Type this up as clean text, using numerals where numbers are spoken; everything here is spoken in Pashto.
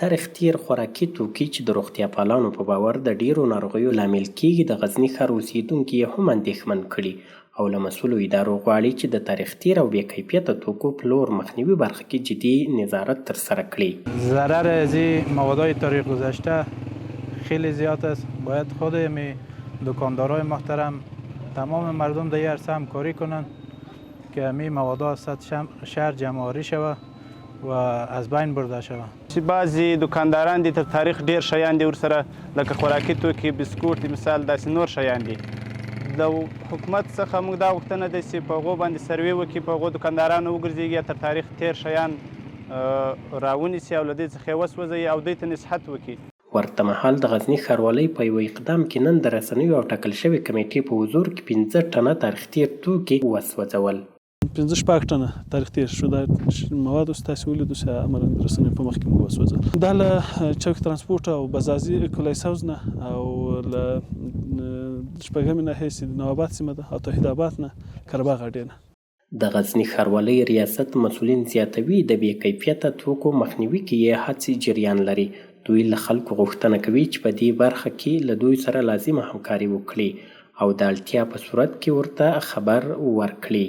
تاریخ تېر خوراکي توکي چې د روغتیاپالانو په باور د ډېرو ناروغیو لامل کېږي، د غزني ښار اوسېدونکي یې هم اندېښمن کړي او له مسؤلو ادارو غواړي چې د تاریخ تېر او بې کیفیته توکو پلور مخنیوي برخه کې جدي نظارت ترسره کړي. ضرر از این موادهای تاریخ گذشته خیلی زیاد است باید خود می دکاندارای محترم تمام مردم در این عرصه همکاری کنند که همی موادها از سطح شهر جمع آوری شود و از بین برده شود. چې بعضې دوکانداران دي تر تاریخ ډېر شیان دي ورسره لکه خوراکي توکي، بسکوټ دي مثال داسې نور شیان دي. د حکومت څخه موږ دا غوښتنه ده چې په هغو باندې سروې وکړي، په هغو دوکاندارانو وګرځېږي یا تر تاریخ تېر شیان راونیسي او له دوی څخه یې وسوځوي او دوی ته نصیحت وکړي. ورته مهال د غزني ښاروالۍ په یوه اقدام کې نن د رسنیو او ټاکل شوې کمېټې په حضور کې پنځه ټنه تاریخ تېر توکي وسوځول. پنځه شپږ ټنه تاریخ تیر شو دا مواد اوس تاسو ولیدو چې امر د رسنیو په مخ کې موږ وسوځل دا له چوک ترانسپورت او بزازي کلای سوز نه او له شپږمې ناحیې چې د نواباد سیمه ده او توحید آباد نه کرباغ اډې نه. د غزني ښاروالۍ ریاست مسؤلین زیاتوي، د بې کیفیته توکو مخنیوي کې یې هڅې جریان لري، دوی له خلکو غوښتنه کوي چې په دې برخه کې له دوی سره لازمه همکاري وکړي او د اړتیا په صورت کې ورته خبر ورکړي.